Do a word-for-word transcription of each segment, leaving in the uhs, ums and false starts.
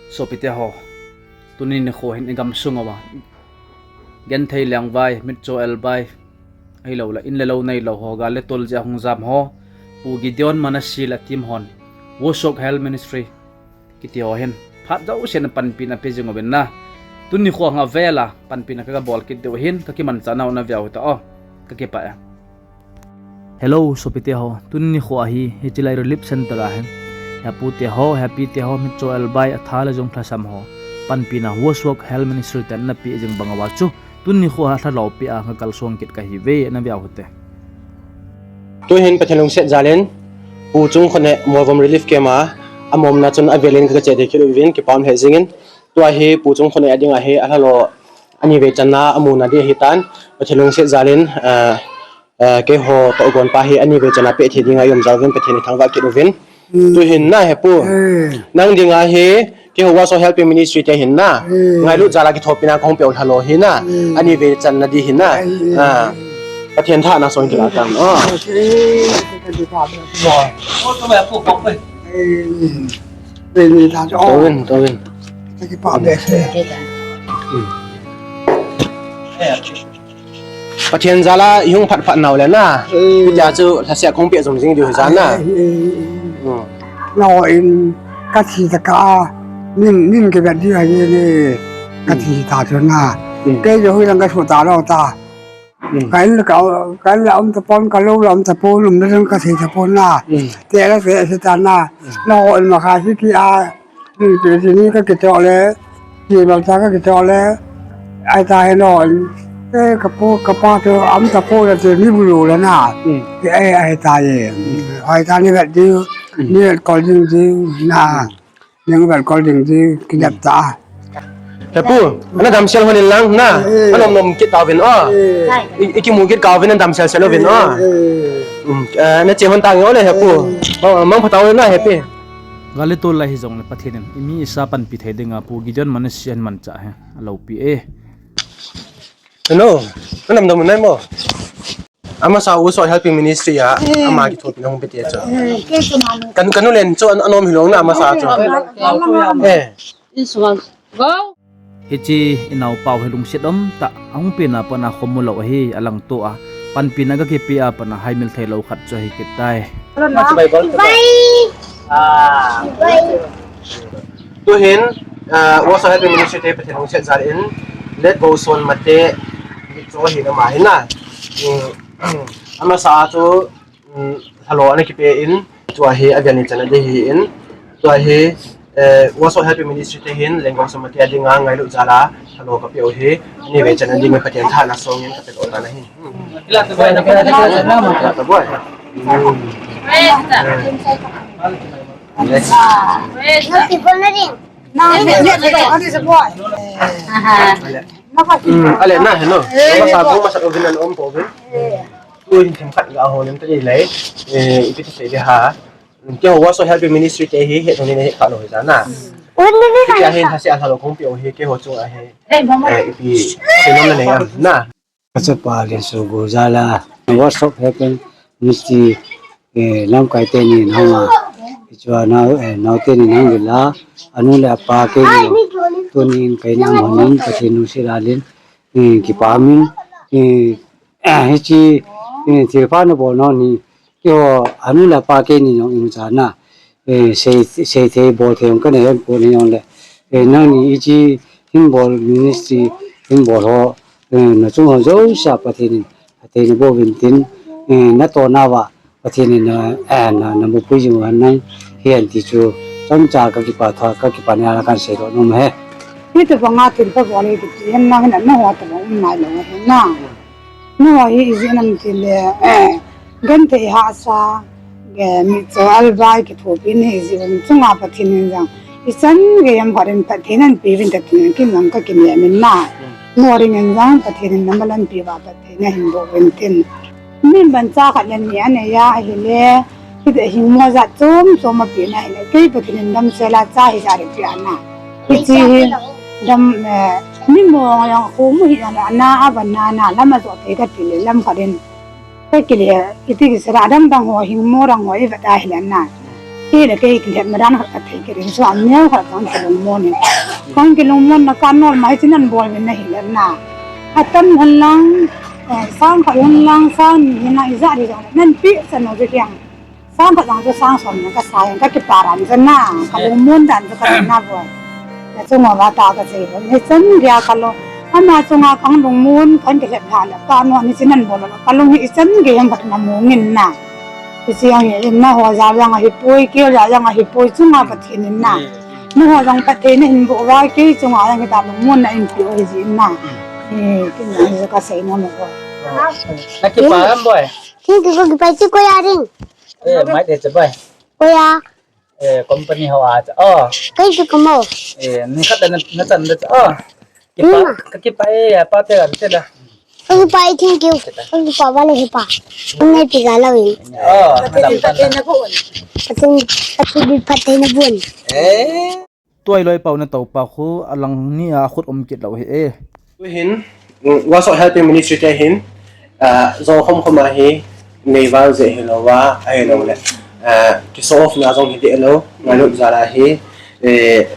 Sopite ho, tuni nikho hin i gamsung uva genthei lengvai, mitcho elvai, ahilouleh in le lou neilou ho, gal le tol jeh a hung jam ho, Pu Gideon Manasseh le team hon, Works of Health Ministry kiti ho hin phat jousen panpina pe jing uvin na. Tuni nikho a vela panpina ka, ka bol kit diu hin, ka kimanchah nau na veu hita o. Ka kipah e. Hello, sopite ho. Tuni nikho a hi, hiche lai relief center a hin, hepu te ho, hepi te ho, mitcho elvai, atha le jong lhasam ho, panpina Works of Health Ministry ten ana pe jing bang uva chu, tuni nikho a lhalo pe a ka kalsong kit ka hiuve, na veu hite. Tuhin Pathen lungset jal in, Pu Chungkhoneh Molvom Relief Camp a, amomna chun avelin ka che thei kit uvin, kipah um lheh jingin, tua hi Pu Chungkhoneh a dinga hi alhalo ani vei channa amuna ding ahitan, Pathen lungset jal in, ah, ah, keiho tohgon pa hi ani vei channa pe thei dinga i um jal uvin, Pathen i thangvah kit uvin. Tuhin na hepu. Nang dinga hi, keiho Works of Health Ministry te hin na. Ngailut jal a kithopina kahung peh u lhalo hi na. Ani vei channa ding hi na. Ah. Pathen thangvahna song kila tan. Oh. Tawin, tawin. Pathen jal a i hung phat phat nau le na. Hitia chu lhaseah kong pia jom jing diu hi jal na. Nangho in ka thi ta ka, nin, nin kivet diu ahi ne. Ka thi ta chu na. Kei jong hui lang ka thu ta lou ta. Ka in la ka, ka in la um tapon, ka lou la um tapon, um na jong ka thi tapon na. Te la te thi ta na. Nangho in ma kha thi ki a. Tuni ka kitoh le, ti bang cha ka kitoh le, ai ta he no, eh, ka pu, ka pa to, am ta pu le te ni bulu le na. Ti ai, ai ta ye. Ai ta ni vet diu, ni vet kol ding diu, na. Ni vet kol ding diu, ki dep ta. Hepu, ana damsel hon in lang, na. Ana nom nom kit tauvin, oh. I, i kimu kit kauvin, ana damsel sel uvin, oh. Um, eh, na che hon tang o le, hepu. Mang, mang pha tauvin na, hepi. Gal le tol lai hijongle Pathen in imi isa panpi thei dinga Pu Gideon Manasseh ahin manchah hi aloupi e. Hello, ka namdang mun nai mo? Amasa Works of Health Ministry a, ama kithopina hung pe te chu. Ka, ka nu len chu an, anom hilou na amasa chu. Eh. Hiche i naopa u hi lungset um tah a hung pena pat a khom mu lou ahi, alangto a. Panpina ka kipe a pat a haimil thei lou khat chu ahi kit tai. Tuhin, ah, Works of Health Ministry te Pathen lungset jal in, Let Go Son Mate, chu hi na ma hi na. Um, amasa chu, um, hello, ana kipe in, tua hi avel ni channa ding ahi in, tua hi, eh, Works of Health Ministry te hin, Lengkong Samati a dinga ngailut jal a, hello ka pe u hi, ani vei channa ding Pathen thangvahna song in ka pe u tan ahi. Hmm, ale na, hello. Masa bu masa ko vin an om po vin. Ui, themkhat ga ho nem ta le. Eh, ipi ti sei de ha. Keiho Works of Health Ministry te hi, hetthei nei het kha lou hi jal na. Hitia hin lhaseah lhalo kong pe u hi, keiho chunga hi. Eh, ipi, seinom nanei am, na. Ka chapa Lensogu jal a, Works of Health Ministry, eh, lamkai teni nahung a. Hichua nao, eh, nao teni nahung vil a. Anu le apa kei ni. Tunin kei nang honin, Pathen lungset jal in, eh, kipah in, eh, hiche, eh, thilpha nabol nau hi, keiho anu le apa kei ni jong i mu chan a, eh, sei, seithei bolthei jong kana hempon hijongle, eh, nangni hiche hin bol ministry hin bol ho, eh, nachung ho jouse a Pathen in phatthei naboh uvin tin, eh, natohna uva Pathen in, eh, na, na, namopui jing u hen nang hihen ti chu chomcha ka kipah tha, ka kipah na a kan seidoh nom e. Hitobanga thilpha bol hi kiti hen nang hin nangho tobang um nailou hen nang. Nangho hi ijeh inem itile, eh, genthei hahsa, eh, mitcho elvai kithopi nahi jeh un chunga Pathen in jong ichan gei ham khat in phatthei nahin peuvin tin ken jong ka kinem in na. Nangho dingin jong Pathen in namalam pi uva phatthei nahin boh uvin tin. Min ban cha khat le ni anei a ahile, hiti hingmo jat chom chom apeh na ahile, kei Pathen in damsel a cha hijat apeh na. Hiche hi dam, eh, mi mong jong khomu hi ana, ana a van na, na lam a jo thei kati le lam khat in. Ka kile, iti kisei a dang dang ho, hingmo dang ho i vet a ahile na. Kei le kei kilhepna dan khat kathei kit in, chua neo khat kang kilungmon in. Kang kilungmon na ka nol mai chin an bol min na hi le na. Atan hon lang, eh, sang khat hon lang, sang ni na ija di jong. Nan pi chan no je kiang. Sang khat lang chu sang som na ka sa yang ka kipa ran chan na. Ka lungmon dan chu ka na bol. Na chu ngo ba ta ka sei. Ni chan dia ka lo. Ama chunga kang lungmon kan kilhep la le. Ka no ni chin an bol la. Ka lung hi chan ge yang ka na mong in na. Hiche ang hi, in na ho ja jang ahi poi, kei ja jang ahi poi, chunga Pathen in na. Na ho jang Pathen in hin bo va, kei chunga jang kita lungmon na in pi o hi ji in na. Eh, kin na hi ka sei na mo ko. Na kipa am boy. Kin ki ko kipa chi ko ya ring. Eh, mai te che boy. Ko ya. Eh, company ho a cha. Oh. Kai ki ko mo. Eh, ni khat na na chan da cha. Oh. Kipa, ka kipa e, ya pa te ran te da. Ka kipa e, thank you. Ka kipa ba le kipa. Ang ngai pi ga la win. Oh, madam ta. Pathen, Pathen bi Pathen na bun. Eh. Tuai loi pau na tau pa khu, alang ni a khut um kit lo hi e. Tuhin, mm, Waso Helping Ministry te hin, ah, zo khom khom a hi, nei val je hi lo wa, ahi lo le. Ah, ki show off na zong hi de lo, ngailut za la hi, eh,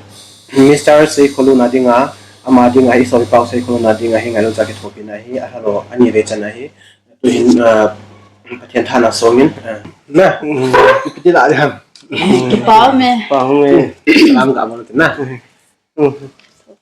Mister Seikholu na dinga, ama dinga hi, Sopipau Seikholu na dinga hi, ngailut za kithopi na hi, a halo, ani ve chan na hi. Tuhin, ah, Pathen tha na song in, ah, na, mm, ipi ti la di ham. Kipa me. Pa hong e. Salam ka bol na. Mm.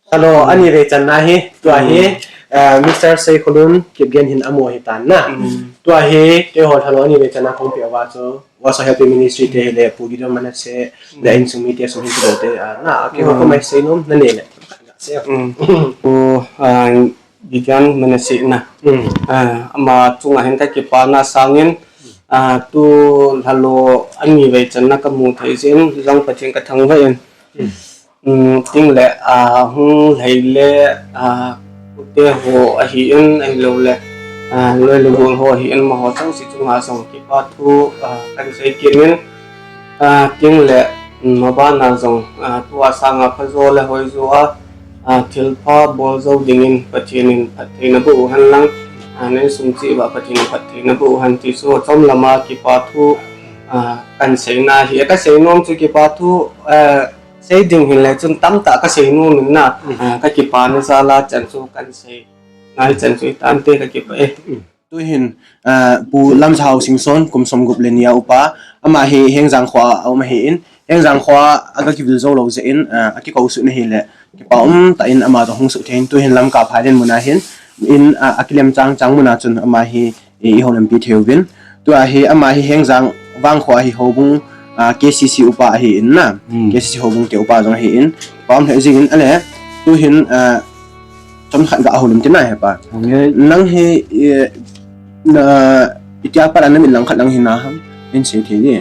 Hello, ani ve chan na hi, tua hi, ah, Mister Seikholu Kipgen hin amo hi tan na. Mm. Tua hi, keiho hello ani ve chan na kong pe wa chu. Waso Helping Ministry te hi le Pu Gideon Manasseh, na insung mi te sung hin tu te, ah, na, keiho ko mai sei nom, na ne le. Mm. Pu, ah, Gideon Manasseh na. Mm. Ah, ama chunga hin ka kipa na sangin, ah, tu hello ani ve chan na ka mu thei jin, jong Pathen ka thangvah in. Mm. Mm, ting le, ah, hung lei le, ah, kute ho ahi in, ahi lo le, ah, loi le gol ho ahi in, amaho chang si chunga jong kipa thu, ah, kan sei kit in, ah, ting le, mm, ma bana jong, ah, tua sanga phajo le hoijo a, ah, thilpha bol jo dingin Pathen in phattheina boh u hen lang, ah, nei sum cheh uva Pathen in phattheina boh u hen ti chu chom lama kipa thu, ah, kan seina hi, ka sei nom chu kipa thu, ah, Sei ding hin le chun tamtah ka sei nom in na, mm, ah, ka kipa na jal a chan chu kan sei. Ngai chan chu i tan te ka kipa e. Mm. Tuhin, ah, Pu Lamjahao Singson, kum som gup le ni a upa, ama hi Hengjang khua a um ahi in, Hengjang khua a ka kivil jou lou jeh in, ah, a kikou suh na hi le, kipa um tah in ama toh hung suh thei in, tuhin Lamka Phailen mun a hin, in, ah, a kilem chang chang mun a chun ama hi, i, i houlimpi thei uvin. Tua hi ama hi Hengjang vangkho a hi houbung, ah, K C C upa ahi in na. Hmm. K C C houbung te upa jong ahi in. Pa um lheh jing in ale. Tuhin, ah, chomkhat ga houlim tin na he pa. Okay. Nang hi, eh, na, itia pat a na min langkhat nang hi na ham. In sei thei ni.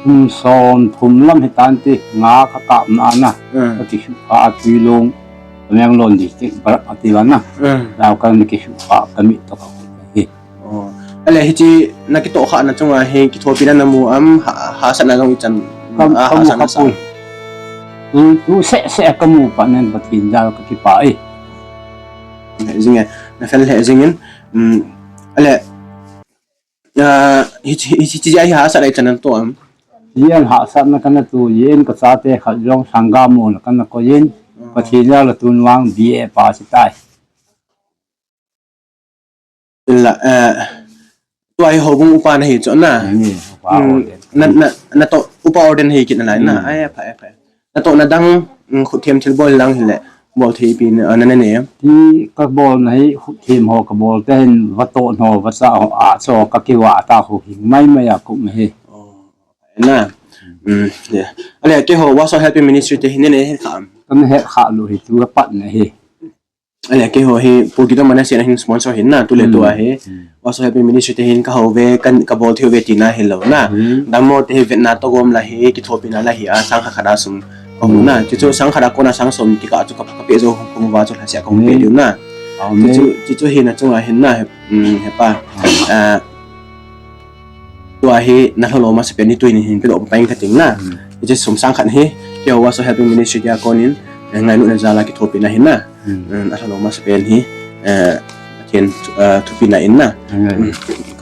Kum som thum lam hi tan ti nga ka kap na na. Hmm. Ka ti shu ka a tui long. Ka meng lon di ti barak a ti la na. Hmm. Lau ka ni ki shu ka ka mi to ka hi. Oh. Ale hiche na kitoh khah na chunga hi kithopina na mu am, ha, hahsatna jong i chan, ka, ah, ka mu hahsatna ka sa. Pun. Tu, tu seh seh ka mu pa nen Pathen jal ka kipa e. Lheh jing e, na fel lheh jing in. Um, ale, ah, hiche, hiche, hiche hi hahsatna i chan na to am. Yen hahsatna ka na tu, yen ka chate khat jong sangam mo na ka na ko yen. Oh. Pathen jal a tun vang B A pass tai. La, eh, tua hi houbung upa na hi chu na. Ni, upa, hmm, ordain. Na, na, na toh upa ordain hi kit na lai na. Hmm. Ai, apha, apha. Na toh na dang, mm, khuthem thilbol lang hi le, bol thei pi na, na, na ne. Ti ka bol na hi, khuthem ho ka bol te hin, va toh no, va sa ho, a, so ka kiva ta ho hi, mai mai a kum hi. Oh, na. Hmm. Mm, yeah. Ale, keiho, Waso Helping Ministry te hi ne ne hi kha am. Ka ne he kha lo hi, tu ka pat ne hi. Ale, keiho hi, Pu Gideon Manasseh na hin sponsor hin na, tu le tu a hi. Hmm. Waso Helping Ministry te hin ka hou ve, kan, ka bol thei ve tina hi lo na. Hmm. Dammo te hi vetna toh gom la hi, kithopina la hi, a sang khat khat a sum. Ka mu na, hmm, chu chu sang khat a kona sang som kikah chu ka, ka pe jou kong va chu lhasia kong pe diu na. Amen. Chu chu, chu chu hi na chunga hin na, he, hmm, he pa. Amen. Ah, Tua hi na lhalo masapen hi tuin hin pedoh pai ing ka ting na. Hmm. Hiche sum sang khat hi, keiho Waso Helping Ministry tia konin, eh, ngailutna jal a kithopina hin na. Hmm. Hmm, a lhalo masapen hi, eh, Pathen, eh, thupina in na. Amen.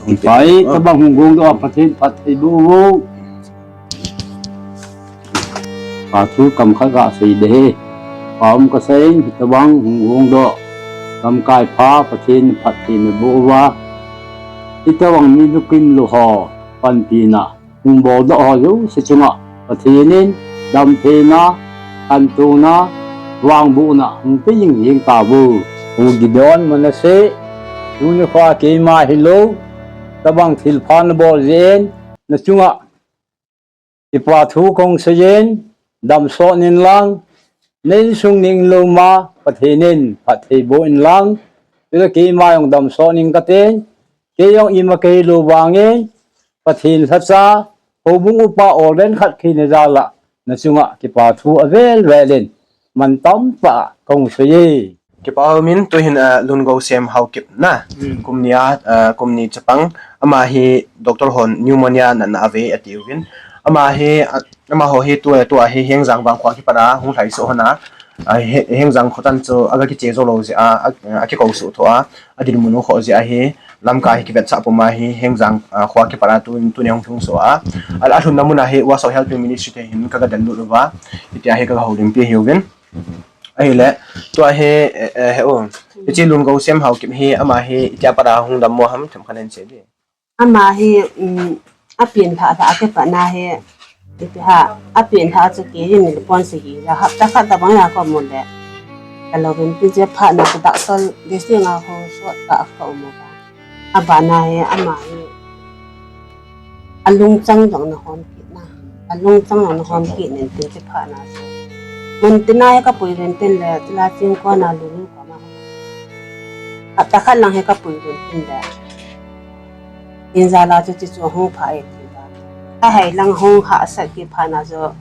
Hmm. Pai, oh, tabang hung gong doh a Pathen phatthei boh o. Ka thu kam khat ga sei de hi. Pa um ka sei in, hitobang hung hung doh. Lamkai pha Pathen phatthei naboh uva. Hitobang mi lukim lou ho panpina hung bol doh ho jouse chunga Pathen in damtheina, khantouna, vangbohna hung pe jing jing tauvo. U Gideon Manasseh, tuni nikho keima hilou, tabang thilpha nabol jeh in, nachunga kipa thu kahung sei in, damsot in lang, na insung ning lou ma, Pathen in phatthei boh in lang, chule keima jong damsot ning katin, kei jong ima kahilou vangin, Pathen lhacha, houbung upa olden khat kahi na jal a, nachunga kipa thu avel vel in, mantam tah a kahung sei e. Kipa umin, tuhin, ah, Lungousem Haokip na. Hmm. Kum ni a, ah, kum ni chapang. Ama hi doctor hon pneumonia natna ave atiuvin. Ama hi, ah, amaho hi tu, tua hi Hengjang vangkho a kipat a hung lhai soh hon a. Ah, He-, Hengjang khotan chu aga kiche jou lou jeh a, a, akikou soh tho a, adinmun u khoh jeh a hi, Lamka hi kivetsah pum a hi, Hengjang, ah, kho a kipat a tu, tuni hung lhung soh a. A, alhunna mun a hi Works of Helping Ministry te hin kaga del lut uva. Hitia hi kaga houlimpi ahiuvin. Ahile, tua hi, eh, eh, he u. Hiche Lungousem Haokip hi, ama hi, itia pat a hung dammo ham, themkhat hin sei ding. Ama hi, um, apenlhah lhah a kipat na hi, iti ha, apenlhah chu kei hin nilpon sagi ja, hapta khat tabang a kaum u le. Kalouvin tin, hiche phat na chu doctor, district a ho sot tah a kaum uva. Abana hi, ama hi, alungchang jong nahom kit na. Alungchang jong nahom kit in tin, hiche phat na chu. Mun tina hi kapui uvin tin le, chule chingkon a lung koma. Hapta khat lang hi kapui uvin tin le. Tin jal a chu hiche chu hung pha e tia. Ahai lang hung hahsat kit phat na chu.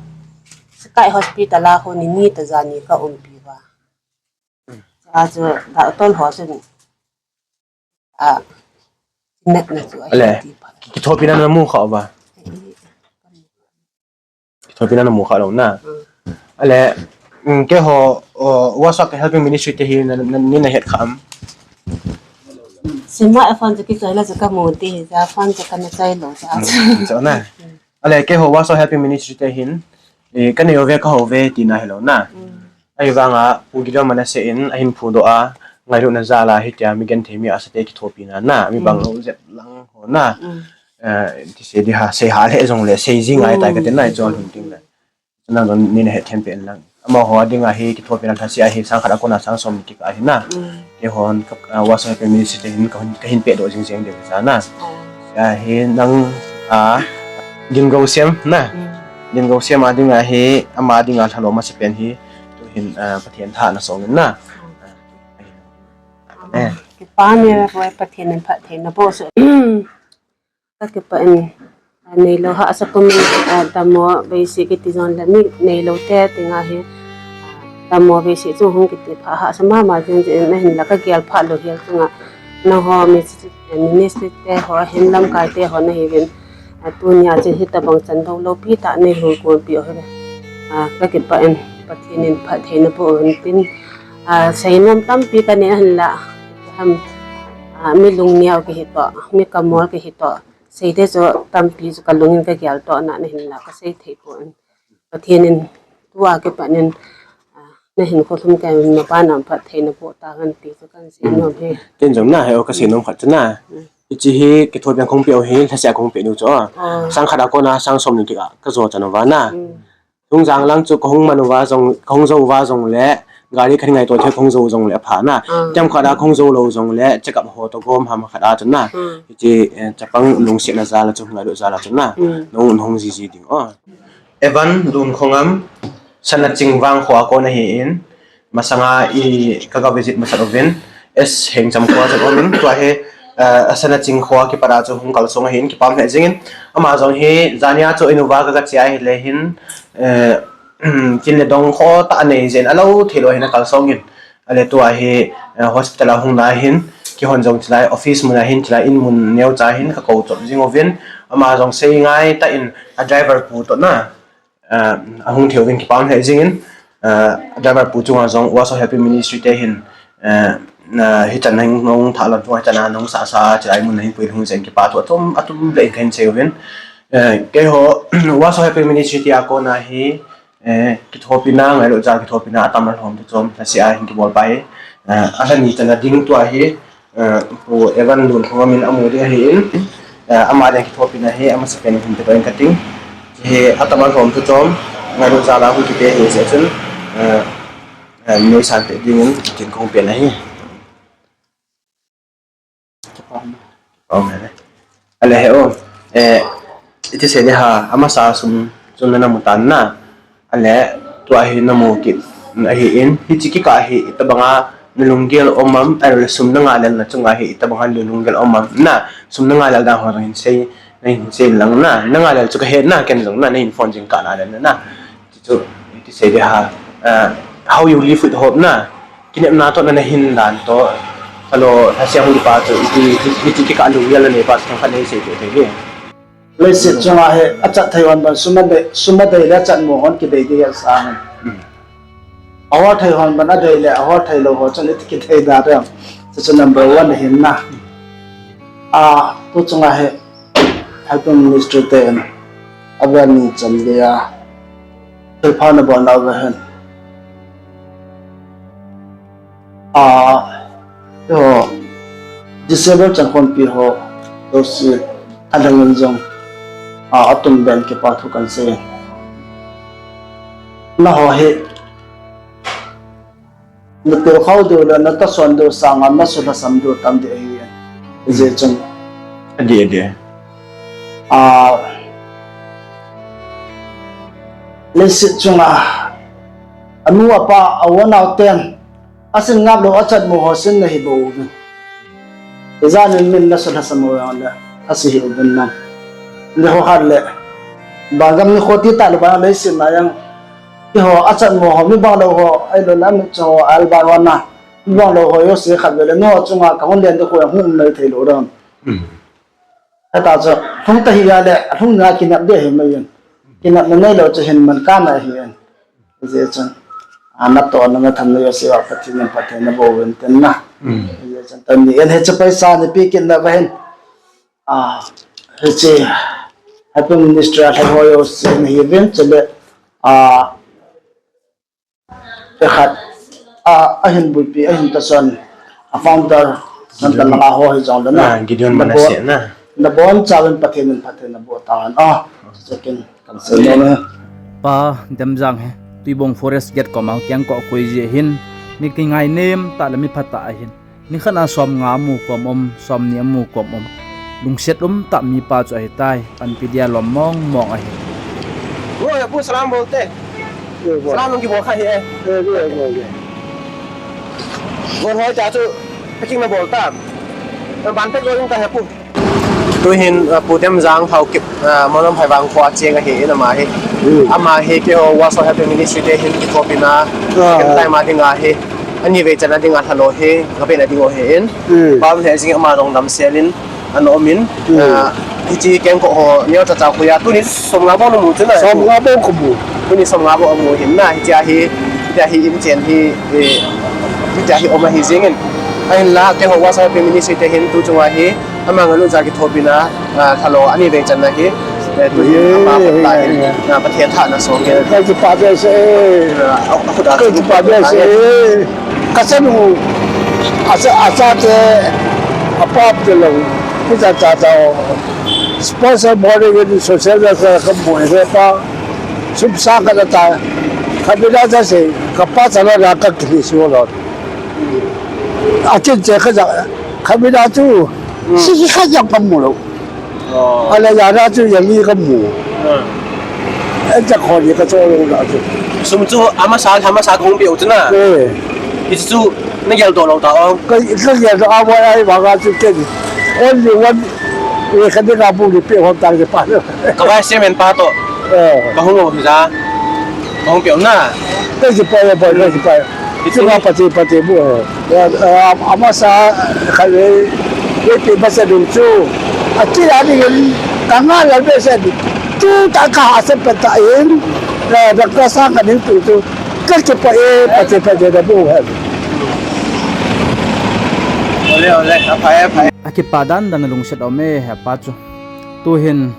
Sky Hospital a khu ni ni ta ja ni kaumpi uva. Chua chu doctor ho chun, ah, natna chu ahi ti phat. Kithopina namu kha uva? Kithopina namu kha lou na. Hmm. Ale, mm, keiho, oh, Works of Helping Ministry te hi na, na, nei na het kha am? Sima a phone chu kichoi la chu kamu ti, ja phone chu kana choi lou ja. Mm, chu na. Hmm. Ale, keiho Works of Helping Ministry te hin, eh, kanei uve, kahou uve tina hilou na. Hmm. Ahivanga, Pu Gideon Manasseh in ahin phudoh a, ngailutna jal a hitia mi genthei mi ahsa te kithopina na, mi bang lou jep lang ho na. Mm. Eh, ti sei ding ham, sei hah lheh jongle, sei ji ngai tai kati na, ichol hun ting le. Nang jong nei na het them peh in lang. Amaho a dinga hi kithopina lhase ahi, sang khat a kona sang som ni kikah ahi na. Mm. Keihon, ah, Works of Helping Ministry te hin kahin, kahin pehdoh jing jeng diu ahi na. Oh. Ahi nang, ah, Lungousem na. Mm. Lungousem a dinga hi, ama dinga lhalom masapen hi, tuhin, ah, Pathen tha na song in na. Amen. Kipa ume, Pathen in phatthei naboh sah. Ka kipah in, ah, neilou hahsa pum in, ah, dammo beisi kiti jongle mi neilou te dinga hi, ah, dammo beisi chu hung kiti pha hahsa mama jing jing in ahinla ka gel pha lou hel chunga nangho mi, eh, ministry te ho hin lamkai te ho nahiuvin, ah, tunia chu hitabang chan dou loupi tah nei hung konpi u hi. Ah, ka kipah in Pathen in phatthei naboh uvin tin, ah, seinom tampi kanei ahinla, ham, ah, mi lungneo kihi toh, mi kamol kihi toh, seite chu tampi chu kalung in kagel toh na, nahinla kasei thei pon. Pathen in tua kipat in, ah, nahin kholhum kei in maban a phatthei naboh tahen ti chu kahin seinom e. Ken jong na, heo kaseinom khat chu na. Mm. Hiche hi kithopi a kahung peh u hi, lhase a kahung peh diu chu. Ah. Sang khat a kona sang som ni kikah kajo chan uva na. Mm. Thungjang lang chu kahung man uva jong, kahung jou uva jongle, gari kahin ngaito thei kahung jou jongle apha na. Ah. Themkhat a kahung jou lou jongle, check up ho toh gom ham khat a chun na. Hmm. Hiche, eh, chapang lungsetna jal a chu, ngailut jal a chun na. Hmm. Nahung, nahung jiji ding o. Evan Lunkhongam, Sanaching vangkho a kon ahin, Masanga i kaga visit masat uvin, S Hengcham kho a chun umin, tua hi, eh, Sanaching kho a kipat a chu hung kalsong ahin, kipah um lheh jingin, ama jong hi, jania chu in uva kaga che ahile hin, eh, kin le dong kho tah anei jeh in, alou thei lou hin akalsong in. Ale tua hi, eh, hospital a hung na hin, keihon jong chulai office mun a hin, chulai in mun neocha hin kakou chop jing uvin, ama jong sei ngai tah in a driver pu toh na, ah, ahung thei uvin kipah um lheh jingin, ah, driver pu chunga jong Works of Helping Ministry te hin, ah, ah, hichan nahung thah lon chunga hichan a nahung sahsa chulai mun a hin pui lhung jeh in kipah thu atum, atum leh in kahin sei uvin. Ah, keiho Works of Helping Ministry tia kona hi, Eh, kithopina, ngailut jal kithopina, atam alhom thu chom, lhase a hin kibol pa hi. Eh, alhani chana ding tua hi, eh, Pu Evan Lunthong amin amu ding ahin, eh, ama ding kithopina hi, amasapen hin pedoh in kating. Hi, atam alhom thu chom, ngailut jal a hung kipe hi jeh chun, eh, eh, noisan peh dingin, tin kahung pen ahi. Okay. Ale he o, eh, iti sei ding ham, amasa sum, sum nana mu tan na. Ale, tua hi namu kit, ahin, hiche kikah hi, itobanga nalunggel um am, ale sum nangailel na chunga hi, itobanga nalunggel um am, na, sum nangailel dan ho hin sei, nahin sei lang na, nangailel chu kahe na, ken jong na, nahin phone jing kah na le na. Chu, iti sei ding ham, eh, how you live with hope na, kinepna toh na nahin dan toh, alo, lhase hung pa chu, iti, iti kikah lunggel nanei pa chu, khat nei sei thei thei ding. Leiset chunga hi, achat thei hon ban, sum adei, sum adei le achat mo hon kidei ding hi asang. Hmm. Ahol thei hon ban adei le, ahol thei lou ho chun iti kidei da ding. Chu chu number one ahin na. A, tu chunga hi, Health Ministry ten avel ni chan geiya thilpha nabol nau ahin. A, eiho, disable chankhompi ho, jouse, thalheng in jong, a, atum ben kipa thu kahin sei. Nangho hi, natilkhou diu le, natahsan diu sanga, nasuh lhasam diu tam ding ahi. Hijeh chun. Adih, adih. A, leiset chunga, anu apa, a u anao ten, asin ngap lou, achat mo ho sin nahi bou uvin. Ijanin min nasuh lhasam u jong le, asi hih uvin lang. Ni ho khat le, bangam ni kho ti tah le bang leiset na jong, eiho, achat mo ho, mi bang lou ho, ahilou le, mi cho, albai ho na, mi bang lou ho, jouse khat vele, nangho chunga, kahung len ding khu, hung um nai thei lou dam. Hmm. Heta chu, lhung ta hi a le, lhung na kinep ding ahi mai in. Kinepna neilou chu hin man kana ahi in. Hijeh chun, a, natohna nathamna jouse uva Pathen in phatthei naboh uvin tin na. Mm. Hijeh chun, tuni in hiche paisa nape kit na uva hin. A, hiche, Health Ministry a lhai ho jouse nahiuvin, chule, a, Pakhat, a, ahin bulpi, ahin tahsan, a founder, Gideon. Santa Langa ho hi jong le na. Ah, Gideon Manasseh na. Nabon chauvin Pathen in phatthei naboh tauhen. Ah, chuche kin, kahin sei nom e. Pa Demjang hi, Tuibong Forest Gate koma kengkoh koi jeh hin, mi kingainem tah le mi phatah ahin. Nikhat a somnga amu kom um, somni amu kom um. Lungset umtah mipa chu ahitai, panpi dia lom mong mong ahi. Pu, pu, salam bolte. Salam nung kibol kha hi e. Gon hoi ta chu packing nabol ta. Ban pack lou ta he pu. Tuhin, uh, Pu Demjang Haokip, uh, Molnom Phaivang kho a cheng ahin ama hi. Hmm. Ama hi keiho World Social Helping Ministry te hin kithopina, ah, ken tai ma dinga hi. Ani vei channa dinga lhalo hi, kapehna ding u ahin. Hmm. Pam he jing ama dong damsel in, ana um in. Hmm. Uh, hiche kengkoh ho, neo cha cha khoa, tuni somnga bou namu chu na. Somnga bou kamu. Tuni somnga bou amu hin na, hitia hi, hitia hi in chen hi, eh, hitia hi um ahi jing in. Ahinla, keiho World Social Helping Ministry te hin tu chunga hi, Ama ngailut jal kithopina, ah, lhalo ani vei channa hi, eh, tuhin, eh, ama khut a hin, eh, ah, Pathen thahna song e. Kakipah behseh e. Ah, a, akhut a kakipah behseh e. Kachanu, acha, achate, apa te lou. Hicha cha cha o. Sponsor bol ding in social welfare kamu e pa. Sum sang khat ata. Khat beh a cha sei, kapa chalou a kakilhi suh lou. Akin che khat ja, khat beh a chu. Hmm. Sisi khat jong kamu lou. Oh. Ahile jana chu jali kamu. Hmm. Acha khoni kacho lou la chu. Sum chu amasa, amasa kahung peh u chu na. Eh. Hichu nageldoh lou ta o. Ka, kageldoh a, boi a, banga chu ken. Only one, eh, khat dinga bu ni peh hon tang ke pa. Ka vice chairman pa toh. Eh. Kahung lou hija. Kahung peh u na. Kakipa e, boi, kakipa e. Hichu. Chunga pati, pati bu, eh. Ya, eh, am-, amasa khat le, le pe ba sa dun chu. Ati la ni ka nga la be sa dun. Tu ta ka ha sa pa ta in. Eh, da ka sa ka ding tu tu. Kakipa e, pati, pati da bu he. Ole, ole, aphai, aphai. Akipa dan dan a lungset um e, he pa chu. Tuhin,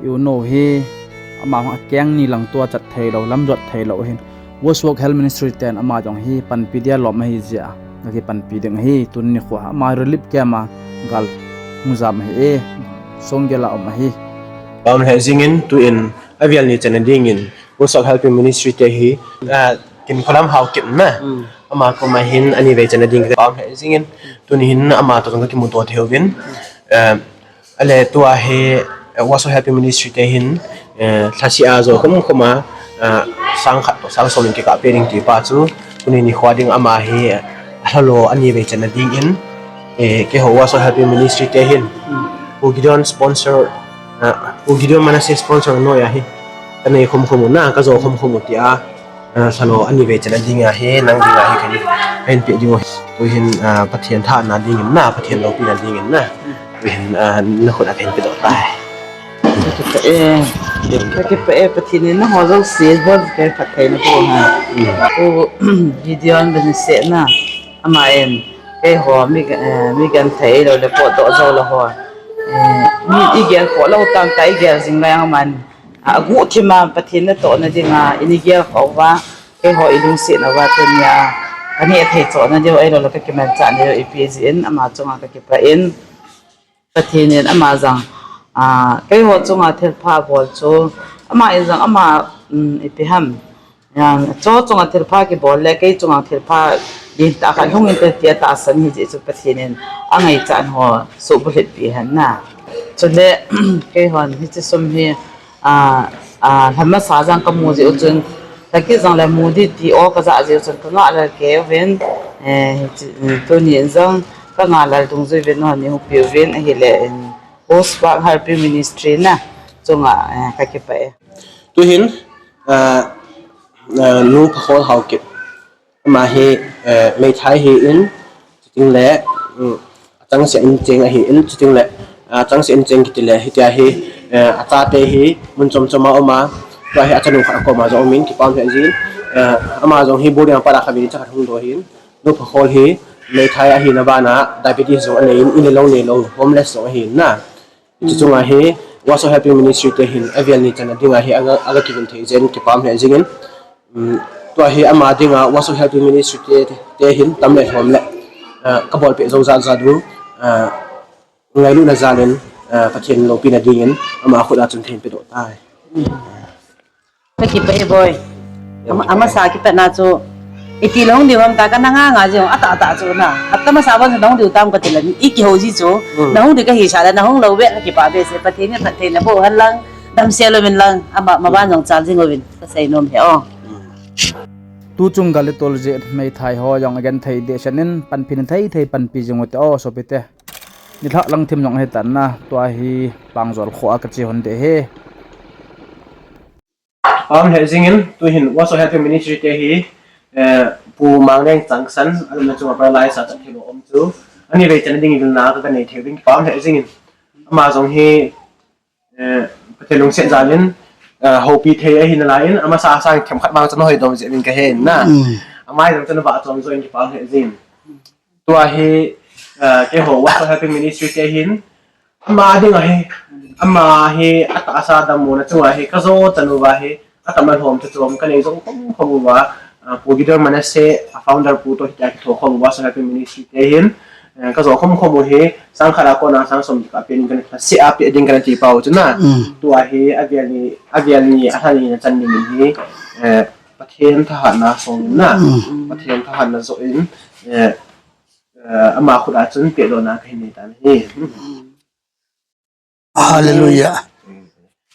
i u nou hi, Ama akeng ni lang tua chat thei lou, lamjot thei lou hin. World Health Ministry ten ama jong hi panpi dia lom ahi jeh a, akipanpi ding ahi. Tuni nikho ama relief camp a gal hung jam ahi e, Songgel a um ahi. Pam he jingin tuin avel ni chan a dingin World Health Ministry te hi, ah, kin kholam hau kit na. Mm. Ama koma hin ani vei chan a ding pam he jingin tuni hin ama to jong ka kimuto thei uvin. Eh, Ale tua hi, eh, World Health Ministry te hin, eh, lhasia jo khum khum a, eh, sang khat to sang som in kikah pe ding ti pa chu, tuni nikho ding ama hi, eh, alhalo ani vei chan a dingin, eh, keiho World Health Ministry te hin, Pu Gideon sponsor, eh, Pu Gideon Manasseh sponsor noiya hi, ka nei khum khum u na, ka jo khum khum u tia, Ah, salo ani vei chan a ding ahi, nang ding ahi, kahin, kahin pe ding u ahi. Tuhin, ah, Pathen thahatna dingin na, Pathen loupina dingin na. Tuhin, ah, na khut a kahin pe doh tai. Ka kipah e, ka kipah e, Pathen in nangho jouse bol kahin phatthei naboh hen. Mm. Pu Gideon Manasseh na, ama in, keiho mi, eh, mi genthei ahilou le potdoh jou lou ho. Eh, mi igel khoh lou tah a igel jing lai aman. Aguh thim a Pathen natohna dinga, ini gel khah uva, keiho ilungset uva tunia, kaneh thei chohna diu, ahilou le kakimanchah na diu, ipi jeh in, ama chunga kakipah in, Pathen in ama jong, a, keiho chunga thilpha abol chu, ama in jong ama, um, ipi ham, a, cho chunga thilpha kibol le, kei chunga thilpha, din tah khat hung inte tia tahsan ahi jeh chu Pathen in, angaichat ho, suhbulhit pi hen na. Chule, keihon, hiche sum hi, a, a, lha masa jong kamu jeh u chun, lha kit jong le mu ding ti o kajah jeh u chun, kangah lal kei uvin, eh, hiche, mm, tuni in jong, kangah lal dungjui uvin, nangho ni hung pe uvin, ahile, in, World Health Ministry na, chunga, eh, kakipah e. Tuhin, a, a, Nu Phakhol Haokip. Ama hi, eh, meithai ahin, chuting le, um, achangseh in cheng ahin, chuting le, ah, achangseh in cheng kiti le, hitia hi, eh, achate hi, mun chom chom a um a, tua hi achanu khat akoma jong um in, kipah um hel jin, eh, ama jong hi boarding a pat a khatvei cha khat hung doh ahin, Nu Phakhol hi, meithai ahina bana, diabetes jong anei in, in le lou nei lou, homeless jong ahin na. Hiche chunga hi, World Health Ministry te hin, avel ni chan a dinga hi, aga, aga kivin thei jeh in, kipah um hel jingin, Um, tua hi ama dinga World Health Ministry te, te, te hin tam le lhom le, ah, kabolpeh jou jat jat u, ah, ngailutna jal in, ah, Pathen loupina dingin ama khut a chun kahin pe doh tai. Kakipah e boi. Ama, amasa kipatna chu, iti le hung diu ham tia kana nga nga jing, atah tah chu na. Atah masa bon chu nahung diu tam kati le, ikihou ji chu, Mm. nahung diu kahisah le, nahung lou ve, kakipah behseh, Pathen in phatthei naboh hen lang, damsel uvin lang, ama, maban jong chal jing uvin. Kasei nom e o. Tuchung gal le tol jeh meithai ho jong agenthei dehset in panpi na thei thei panpi jing ute o sopite. Nilhah lang thim jong ahitan na tua hi Pangjol kho a kache hon deh e. Pam hel jingin tuhin World Health Ministry te hi, eh, Pu Mangleng Changsan, alumna chunga paralyze a chat thei lou um chu. Ani vei chan ding vilna ka, kanei thei ding pam hel jingin. Ama jong hi Eh, Pathen lungset jal in, eh, houpi thei ahi nalai in, amasa a sang themkhat vang chan hoi dom jeh in kahe in na. Mm. Ama jong chan vah chom jo in kipah hel jin. Tua hi, eh, keiho World Health Ministry te hin, ama dinga hi, ama hi, atahsa dammona chunga hi, kajo chan uva hi, Atam alhom chu chom kanei jong khom khom uva, ah, Pu Gideon Manasseh, a founder pu toh hitia kitho khom uva, World Health Ministry te hin, eh, kajo khom khom u hi, sang khat a kona sang som kikah pe ding kana, se a pe ding kana ti pau chu na. Mm. Tua hi, avel ni, avel ni, alha ni na chan ding hi, eh, Pathen thahatna song na. Mm. Pathen thahatna jo in, eh, eh, ama khut a chun pedohna kahin nei tan ahi. Hallelujah.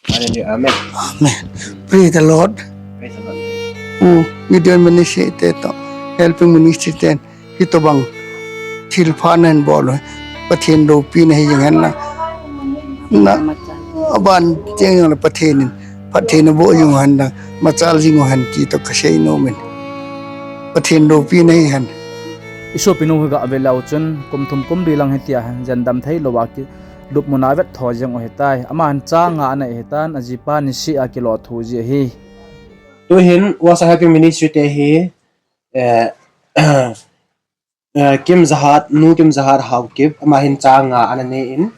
Hallelujah. Amen. Amen. Praise the Lord. Praise the Lord. Pu Gideon Manasseh te toh, Helping Ministry ten, hitobang thilpha nahin bol u, Pathen loupina hi jing hen lang. Na, aban teng jong le Pathen in phatthei naboh jing u hen lang, machal jing u hen ti toh kasei nom in. Pathen loupina hi hen. I sopinu hi gah ve leu chun, kum thum kum li lang hitia, jen dam thei lou a ki, lupmun a vet tho jeng u ahitai. Ama hin cha nga anei ahitan, ajipa nisih a kilou thu ji ahi. Tuhin, World Health Ministry te hi, eh, eh, Kim Jahat, Nu Kim Jahat Haokip, ama hin cha nga ana nei in,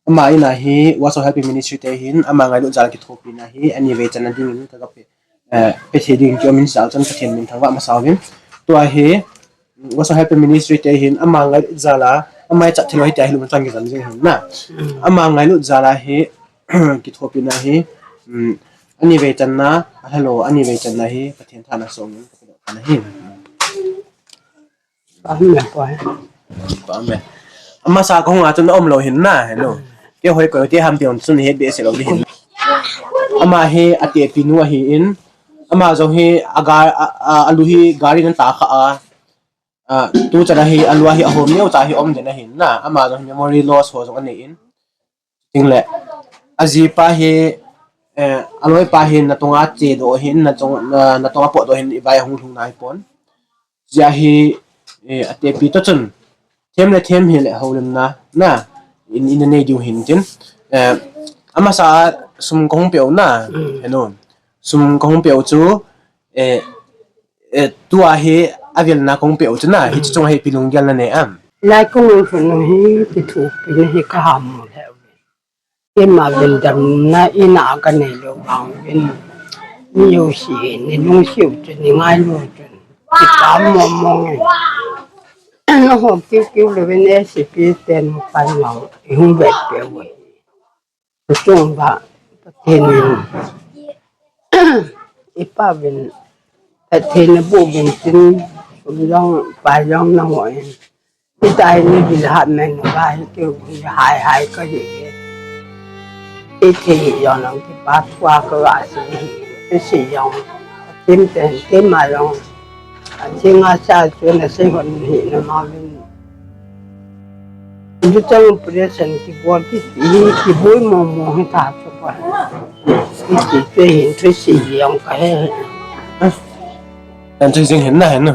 Ama in ahi, Warsaw Helping Ministry te hin, ama ngailut jal kithopina hi, ani vei channa dingin, ka, ka pe, eh, pe thei ding kiom in jal chan Pathen min thangvah masa uvin. Tua hi, Warsaw Helping Ministry te hin, ama ngailut jal a, ama i chat thilo hi te ahi lum chan kizan jing hin na. Ama ngailut jal a hi, kithopina hi, um, ani vei channa, a hello, ani vei channa hi, Pathen thana songin, ka pe doh thana hi. Amen, boy. Amen. Amasa kahung a chun aum lou hin na, hello. Kei hoi koi te ham ti on chun he be se lou di hin. Ama hi atepi nu ahi in. Ama jong hi aga, a, a, alu hi gari nan ta kha a. A, tu chan a hi alu a hi ahom neo cha hi om den ahin na. Ama jong hi memory loss ho jong anei in. Ting le. Aji pa hi, eh, aloi pa hi natunga che do hin, natung, na, natunga po do hin i vai hung lhung nai pon. Jia hi, eh, atepi to chun. Them le them hi le houlimna, na, in, in nei diu hin tin. Eh, amasa sum kahung peo na, hello. Sum kahung peo chu, eh, eh, tua hi avilna kahung peo chu na, hi chu chunga hi ipi lunggel nanei am. Lai kahung sun hi, kithopina hi kaham mo le. Keima vindamna ina kanei lou vang vin. Ni jouse, ni lungset u chun, ni ngailu chun. Kipah mong mong e. Nahom kiu kiu lou vin S P ten mo pan mau. I hung vet pe uvin. Kusung ba, Pathen in. Ipa vin. Pathen in bu vin tin. Sum jong, pai jong nahoi. Hitia hi ni bil hat men uva hi keu hi hai hai kahi. Iti hi jong nang kipa thua kava si hi. Iti jong. Tim ten, tim ma jong. Ati nga sa chu na sei hon hi na ma vin. Ju chang operation kibol kiti hi kibol mo mo hi ta chu pa. Iti te hin thu si jong kahe. Kan chu jing hin na hin na.